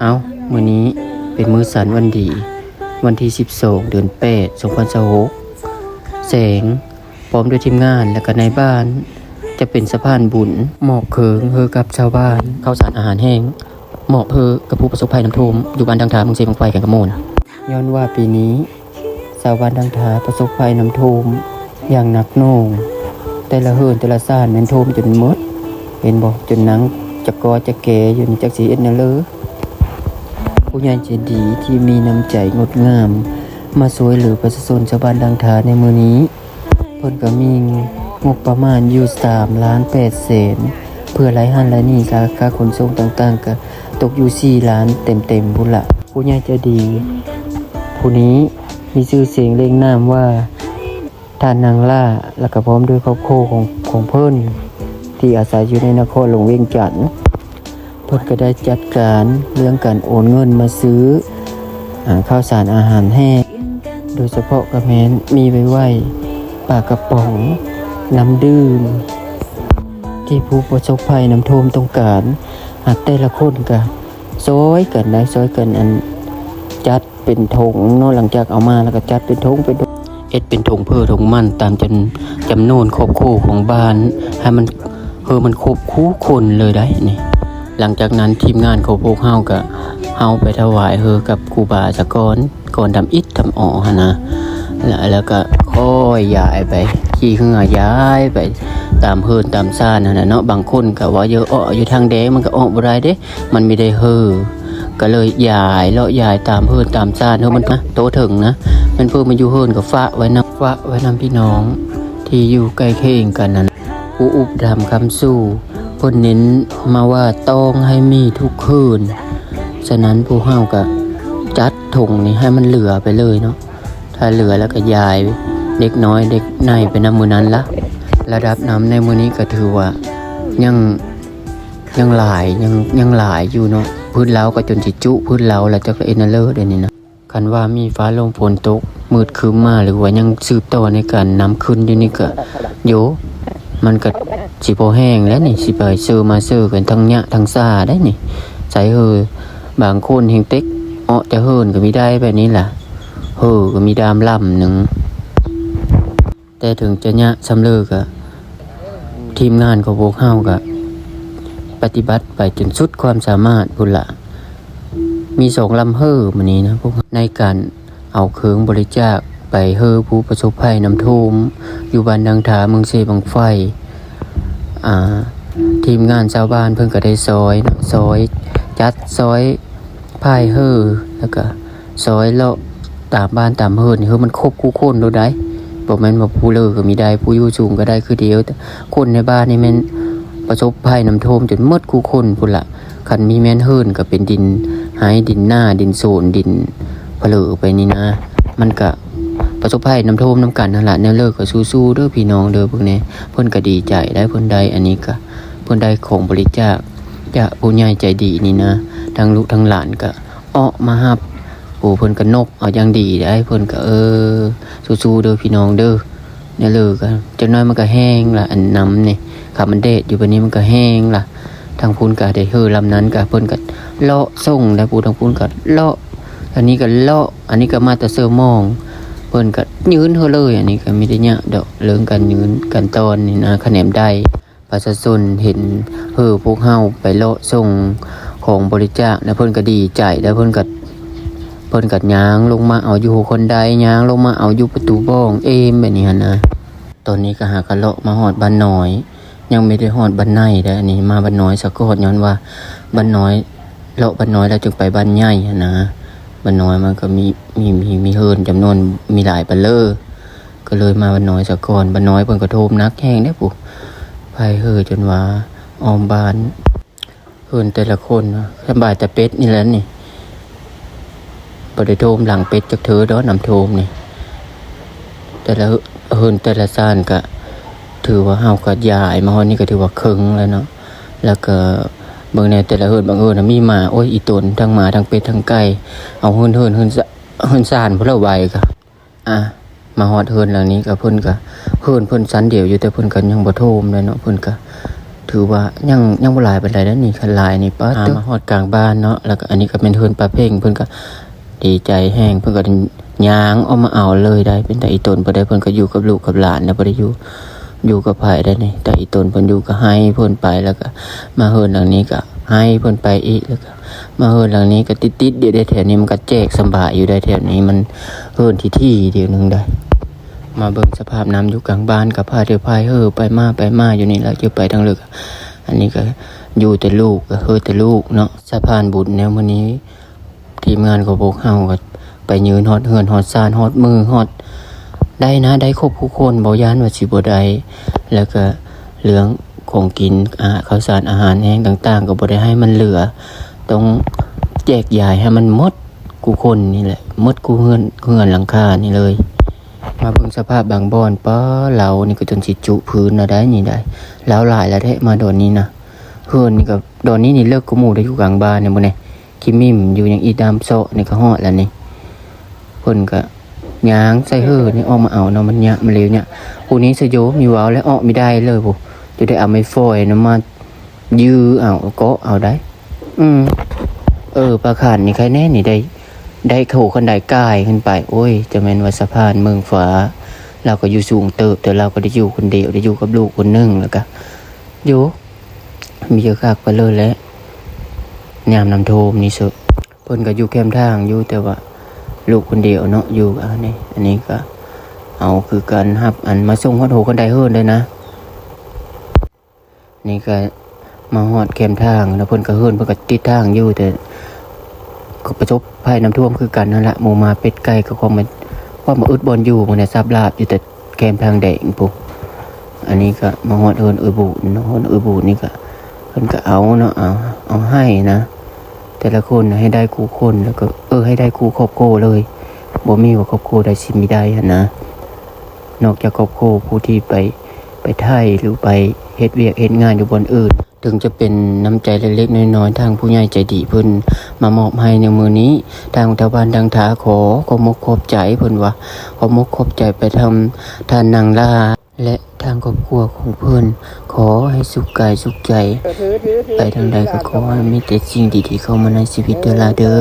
ເອົ້າ, ມື້ນີ້ເປັນມື້ສັນວັນດີ ວັນທີສິບສອງ ເດືອນແປດ ສອງພັນຊາວຫົກ ແສງ ພ້ອມດ້ວຍທີມງານ ແລະກະນາຍບ້ານ ຈະເປັນສະພານບຸນ ມອບເຄື່ອງໃຫ້ກັບຊາວບ້ານ ເຂົ້າສານອາຫານແຫ້ງ ມອບໃຫ້ກັບຜູ້ປະສົບໄພນ້ຳຖ້ວມ ຢູ່ບ້ານດັງທາ ເມືອງເຊບັ້ງໄຟ ແຂວງຄຳມ່ວນ. ຍ້ອນວ່າປີນີ້ ຊາວບ້ານດັງທາປະສົບໄພນ້ຳຖ້ວມຢ່າງໜັກໜ່ວງ, ແຕ່ລະເຮືອນແຕ່ລະຊານແມ່ນຖ້ວມຈົນໝົດ ເຫັນບໍ່? ຈົນນັ່ງຈະກໍຈະແກຢູ່ນີ້ ຈັກຊິເຮັດແນວເລີ. ຜູ້ໃຫຍ່ໃຈດີທີ່ມີນ້ຳໃຈງົດງາມ ມາຊ່ວຍເຫຼືອປະຊາຊົນຊາວບ້ານດັງທາໃນມື້ນີ້ ເພິ່ນກໍມີງົບປະມານຢູ່ສາມລ້ານແປດແສນ ເພື່ອໄລ່ຫັ້ນໄລ່ນີ້ ຄ່າ ຄ່າຂົນສົ່ງຕ່າງໆ ກໍຕົກຢູ່ສີ່ລ້ານເຕັມໆ ພຸ້ນລະ. ຜູ້ໃຫຍ່ໃຈດີຜູ້ນີ້ມີຊື່ສຽງເລ່ງນາມວ່າ ທ່ານນາງຫຼ້າ ແລະກະພ້ອມດ້ວຍຄອບຄົວຂອງ ຂອງເພິ່ນ ທີ່ອາໄສຢູ່ໃນນະຄອນຫຼວງວຽງຈັນ. ເພິ່ນກໍໄດ້ຈັດການເລື່ອງການໂອນເງິນມາຊື້ ອາ ເຂົ້າສານອາຫານແຫ້ງ ໂດຍສະເພາະກໍແມ່ນມີໄວ້ໄຫວ້ ປາກະປ໋ອງ ນ້ຳດື່ມ ທີ່ຜູ້ປະສົບໄພນ້ຳຖ້ວມຕ້ອງການ. ອາ ແຕ່ລະຄົນກໍຊ່ອຍກັນໄດ໋ ຊ່ອຍກັນ ອັນ ຈັດເປັນຖົງເນາະ, ຫຼັງຈາກເອົາມາແລ້ວກໍຈັດເປັນຖົງເປັນຖົງ ເຮັດເປັນຖົງເພີຖົງມັນຕາມຈຳ ຈຳນວນຄອບຄົວຂອງບ້ານ ໃຫ້ມັນ ເອີ ມັນຄົບຄູ່ຄົນເລີຍໄດ໋ນີ້. ຫຼັງຈາກນັ້ນທີມງານຂອງພວກເຮົາກໍ ເຮົາໄປຖວາຍເຮີກັບຄູບາສາກ່ອນ ກ່ອນທຳອິດທຳອໍຫັ້ນນະ ແລ້ວ ແລ້ວກໍຄ່ອຍຍ້າຍໄປ ຂີ່ເຮືອຍ້າຍໄປຕາມເຮືອນຕາມຊານຫັ້ນນະເນາະ. ບາງຄົນກໍວ່າ ເອີ ເອາະຢູ່ທາງແດງ ມັນກໍອອກບໍ່ໄດ້ເດ້ ມັນມີແຕ່ເຮີ ກໍເລີຍຍ້າຍ ເລາະຍ້າຍຕາມເຮືອນຕາມຊານ ເຮີມັນໂຕເຖິງນະ ແມ່ນເພິ່ນມາຢູ່ເຮືອນກໍຝາກໄວ້ນຳ ຝາກໄວ້ນຳພີ່ນ້ອງທີ່ຢູ່ໃກ້ຄຽງກັນນັ້ນ. ຄູອຸປະຖຳຄຳສູ່ ເພິ່ນເນັ້ນມາວ່າຕ້ອງໃຫ້ມີທຸກເຮືອນ, ສະນັ້ນພວກເຮົາກໍຈັດຖົງນີ້ໃຫ້ມັນເຫຼືອໄປເລີຍເນາະ, ຖ້າເຫຼືອແລ້ວກໍຢາຍເດັກນ້ອຍເດັກໃຫຍ່ໄປນຳມື້ນັ້ນລະ. ລະດັບນ້ຳໃນມື້ນີ້ກໍຖືວ່າຍັງ ຍັງຫຼາຍ ຍັງ ຍັງຫຼາຍຢູ່ເນາະ, ພື້ນລາວກໍຈົນຊິຈຸພື້ນລາວແລ້ວ ເຈົ້າກໍເອັນເລີດດຽວນີ້ນະ. ຄັນວ່າມີຟ້າລົມຝົນຕົກມືດຄຶ້ມມາ ຫຼືວ່າຍັງສືບຕໍ່ໃນການນ້ຳຂຶ້ນຢູ່ນີ້ກະ ໂຢ ມັນກະຊິບໍ່ແຫ້ງແລ້ວນີ້ ຊິໄປເຊີມາເຊີກັນທັງຍະທັງຊາໄດ໋ນີ້. ໃສເຮີ ບາງຄົນແຮ່ງເຕັກເອາະຈະເຫີນກໍມີໄດ້ແບບນີ້ລະ ເຮີກໍມີດາມລຳໜຶ່ງ. ແຕ່ເຖິງຈະຍາກສ່ຳເລີກະ ທີມງານຂອງພວກເຮົາກະປະຕິບັດໄປຈົນສຸດຄວາມສາມາດພຸ້ນລະ. ມີສອງລຳເຮີມື້ນີ້ນະ ພວກເຮົາ ໃນການເອົາເຄື່ອງບໍລິຈາກໄປເຮີຜູ້ປະສົບໄພນ້ຳຖ້ວມ ຢູ່ບ້ານດັງທາ ເມືອງເຊບັ້ງໄຟ. ອາ ທີມງານຊາວບ້ານເພິ່ນກະໄດ້ຊ່ອຍເນາະ ຊ່ອຍຈັດ ຊ່ອຍພາຍເຮີ ແລ້ວກະ ຊອຍເລາະຕາມບ້ານຕາມເຮືອນ ເຮີມັນຄົບຄູ່ຄົນໂລດໄດ໋. ບໍ່ແມ່ນວ່າຜູ້ເລີກະມີໄດ້ ຜູ້ຢູ່ສູງກະໄດ້ຄືດຽວ. ແຕ່ຄົນໃນບ້ານນີ້ແມ່ນປະສົບໄພນ້ຳຖ້ວມຈົນໝົດຄູ່ຄົນພຸ້ນລະ. ຄັນມີແມ່ນເຮືອນກະເປັນດິນໄຮ່ ດິນນາ ດິນໂສນ ດິນພະເລີໄປນີ້ນາ ມັນກະປະສົບໄພນ້ຳຖ້ວມນຳກັນຫັ້ນລະ. ແນວເລີກະສູ້ໆເດີພີ່ນ້ອງເດີ. ເບິ່ງແດ່ ເພິ່ນກະດີໃຈໄດ໋ ເພິ່ນໄດ້ອັນນີ້ກະ ເພິ່ນໄດ້ຂອງບໍລິຈາກຈາກຜູ້ໃຫຍ່ໃຈດີນີ້ນາ. ທັງລູກທັງຫຼານກະ ເອາະມາຮັບ. ໂອ້ ເພິ່ນກະນົບເອົາຢ່າງດີໄດ໋ ເພິ່ນກະ ເອີ ສູ້ໆເດີພີ່ນ້ອງເດີ. ແນວເລີກະ ຈັກໜ້ອຍມັນກະແຫ້ງລະ ອັນນ້ຳນີ້ ຄັນມັນແດດຢູ່ບາດນີ້ມັນກະແຫ້ງລະ. ທາງພຸ້ນກະໄດ້ເຮີລຳນັ້ນກະ ເພິ່ນກະເລາະສົ່ງໄດ້ ຜູ້ທາງພຸ້ນກະເລາະ ອັນນີ້ກະເລາະ ອັນນີ້ກະມາແຕ່ເຊີມອງ. ເພິ່ນກະຍື່ນເຮີເລີຍ ອັນນີ້ກະມີແຕ່ຍາກດອກ ເລື່ອງການຍື່ນການຕ້ອນນີ້ນາ ຂະແໜມໄດ້. ປະຊາຊົນເຫັນເຮີພວກເຮົາໄປເລາະສົ່ງຂອງບໍລິຈາກນະ ເພິ່ນກະດີໃຈ ແລ້ວເພິ່ນກະ ເພິ່ນກະຍ່າງລົງມາເອົາຢູ່ຫົວຄອນໄດ ຍ່າງລົງມາເອົາຢູ່ປະຕູບ້ອງເອມແບບນີ້ຫັ້ນນະ. ຕອນນີ້ກະຫາກະເລາະມາຮອດບ້ານນ້ອຍ ຍັງບໍ່ໄດ້ຮອດບ້ານໃຫຍ່ເດ້. ອັນນີ້ມາບ້ານນ້ອຍສາກ່ອນ ຍ້ອນວ່າບ້ານນ້ອຍ ເລາະບ້ານນ້ອຍແລ້ວຈຶ່ງໄປບ້ານໃຫຍ່ຫັ້ນນະ. ບ້ານນ້ອຍມັນກະມີ ມີ ມີ ມີເຮືອນຈຳນວນ ມີຫຼາຍປານເລີ ກະເລີຍມາບ້ານນ້ອຍສາກ່ອນ. ບ້ານນ້ອຍເພິ່ນກະຖ້ວມໜັກແຮງເດ້ພຸ້ນ ພາຍເຮີຈົນວ່າອ້ອມບ້ານ ເຮືອນແຕ່ລະຄົນນະ ສະບາຍແຕ່ເປັດນີ້ແຫຼະນີ້ ບໍ່ໄດ້ຖ້ວມຫຼັງເປັດຈັກເທື່ອດອກ ນ້ຳຖ້ວມນີ້. ແຕ່ລະເຮືອນແຕ່ລະຊານກະ ຖືວ່າເຮົາກະຍ້າຍມາຮອດນີ້ກະຖືວ່າເຄິ່ງແລ້ວເນາະ. ແລ້ວກະເບິ່ງແດ່ ແຕ່ລະເຮືອນ ບາງເຮືອນນະມີໝາ ໂອ້ຍ ອີ່ຕົນ ທັງໝາ ທັງເປັດ ທັງໄກ່ ເອົາເຮືອນ ເຮືອນ ເຮືອນ ເຮືອນຊານພຸ້ນລະໄວກະ ອາ ມາຮອດເຮືອນຫຼັງນີ້ກະ ເພິ່ນກະ ເຮືອນເພິ່ນຊັ້ນດຽວຢູ່ ແຕ່ເພິ່ນກະຍັງບໍ່ຖ້ວມເລີຍເນາະ. ເພິ່ນກະ ຖືວ່າຍັງ ຍັງບໍ່ຫຼາຍປານໃດເດ້ນີ້ ຄັນຫຼາຍນີ້ປາດໂທ້ ມາຮອດກາງບ້ານເນາະ. ແລ້ວກໍອັນນີ້ກໍແມ່ນເຮືອນປ້າເພັງ ເພິ່ນກໍດີໃຈແຮງ ເພິ່ນກໍຍ່າງອອກມາເອົາເລີຍໄດ໋. ເປັນຕາອີ່ຕົນເພິ່ນໄດ໋ ເພິ່ນກໍຢູ່ກັບລູກກັບຫຼານນະ ບໍ່ໄດ້ຢູ່ ຢູ່ກັບໃຜໄດ໋ນີ້. ຕາອີ່ຕົນເພິ່ນຢູ່ກໍໃຫ້ເພິ່ນໄປ ແລ້ວກໍມາເຮືອນຫຼັງນີ້ກໍໃຫ້ເພິ່ນໄປອີກ ແລ້ວກໍມາເຮືອນຫຼັງນີ້ກໍຕິດໆ ດຽວໄດ໋. ແຖວນີ້ມັນກໍແຈກສຳບາຍຢູ່ໄດ໋ ແຖວນີ້ມັນເຮືອນທີ່ໆ ດຽວໜຶ່ງໄດ໋. ມາເບິ່ງສະພາບນ້ຳຢູ່ກາງບ້ານ ກໍພາດເດີພາຍເຫີໄປມາ ໄປມາຢູ່ນີ້ແຫຼະ ຈະໄປທາງເລິກ. ອັນນີ້ກໍຢູ່ແຕ່ລູກ ກໍເຮີແຕ່ລູກເນາະ. ສະພານບຸນແນວມື້ນີ້ ທີມງານຂອງພວກເຮົາກໍໄປຢືນຮອດເຮືອນຮອດຊານ ຮອດມື້ຮອດໄດ້ນະ ໄດ້ຄົບທຸກຄົນ ບໍ່ຢ້ານວ່າຊິບໍ່ໄດ້. ແລ້ວກໍເລື່ອງຂອງກິນ ອາ ເຂົ້າສານອາຫານແຫ້ງຕ່າງໆ ກໍບໍ່ໄດ້ໃຫ້ມັນເຫຼືອ ຕ້ອງແຈກຢາຍໃຫ້ມັນໝົດ ກູ່ຄົນນີ້ແຫຼະ ໝົດກູ່ເຮືອນ ເຮືອນຫຼັງຄານີ້ເລີຍ. ມາເບິ່ງສະພາບບາງບ່ອນ ປ້າ ເຫຼົ້ານີ້ກໍຈົນຊິຈຸພື້ນແລ້ວໄດ໋ນີ້ໄດ໋. ເຫຼົ້າຫຼາຍແລ້ວແທ້ມາດອນນີ້ນະ. ເຮືອນນີ້ກໍ ດອນນີ້ນີ້ເລິກກວ່າໝູ່ໄດ໋ ຢູ່ກາງບ້ານນີ້ບໍ່ແນ່ ຂີ້ມິ່ມຢູ່ຫຍັງອີດາມເຊາະນີ້ກໍຮອດແລ້ວນີ້. ເພິ່ນກໍຍ່າງໃສ່ເຫີນີ້ອອກມາເອົາເນາະ ມັນຍະ ມັນເລວຍະ. ຜູ້ນີ້ສະໂຍ ມີເວົ້າແລ້ວອອກມີໄດ້ເລີຍພຸ້ນ ຈະໄດ້ເອົາໄມ້ຟອຍນຳມາ ຢື້ເອົາ ເກາະເອົາໄດ໋. ອືມ ເອີ ປາຂັນນີ້ໃຄແນ່ນີ້ ໄດ້ ໄດ້ໂຖຄັນໄດກາຍຂຶ້ນໄປ. ໂອ້ຍ ຈະແມ່ນວ່າສະພານເມືອງຟ້າ ລາວກໍຢູ່ສູງເຕີບ ແຕ່ລາວກໍໄດ້ຢູ່ຄົນດຽວ ໄດ້ຢູ່ກັບລູກຄົນໜຶ່ງ ແລ້ວກໍຢູ່ ມີເຈົ້າຄັກໄປເລີຍແຫຼະ ຍາມນ້ຳຖ້ວມນີ້ເຊີ. ເພິ່ນກໍຢູ່ແຄມທາງຢູ່ ແຕ່ວ່າລູກຄົນດຽວເນາະ ຢູ່ອັນນີ້ ອັນນີ້ກໍເອົາຄືກັນ ຮັບອັນມາສົ່ງຮອດໂຮຄັນໄດເຮີນເລີຍນະ. ນີ້ກໍມາຮອດແຄມທາງແລ້ວ ເພິ່ນກໍ ເຮືອນເພິ່ນກໍຕິດທາງຢູ່ ແຕ່ກໍປະສົບໄພນ້ຳຖ້ວມຄືກັນຫັ້ນລະ. ໝູໝາເປັດໄກ່ກໍຄວາມມາ ຄວາມມາອຶດບ່ອນຢູ່ ໝູນີ້ສັບລາບຢູ່ແຕ່ແຄມທາງແດງພຸ້ນ. ອັນນີ້ກໍມາຮອດເຮືອນເອື້ອຍບູນເນາະ ເຮືອນເອື້ອຍບູນນີ້ກໍ ເພິ່ນກໍເອົາເນາະ ເອົາ ເອົາໃຫ້ນະ ແຕ່ລະຄົນໃຫ້ໄດ້ຄູ່ຄົນ ແລ້ວກໍ ເອີ ໃຫ້ໄດ້ຄູ່ຄອບຄົວເລີຍ ບໍ່ມີວ່າຄອບຄົວໃດຊິມີໄດ້ຫັ້ນນະ. ນອກຈາກຄອບຄົວຜູ້ທີ່ໄປ ໄປໄຖ ຫຼືໄປເຮັດວຽກເຮັດງານຢູ່ບ່ອນອື່ນ. ເຖິງຈະເປັນນ້ຳໃຈເລັກໆນ້ອຍໆ ທາງຜູ້ໃຫຍ່ໃຈດີເພິ່ນມາມອບໃຫ້ໃນມື້ນີ້ ທາງຊາວບ້ານດັງທາຂໍ ຂອບມົກຂອບໃຈ ເພິ່ນວ່າ ຂອບມົກຂອບໃຈໄປທາງທ່ານນາງຫຼ້າ ແລະ ທາງຄອບຄົວຂອງເພິ່ນ ຂໍໃຫ້ສຸກກາຍສຸກໃຈ ໄປທາງໃດກໍຂໍໃຫ້ມີແຕ່ສິ່ງດີໆເຂົ້າມາໃນຊີວິດເດີຫຼ້າເດີ.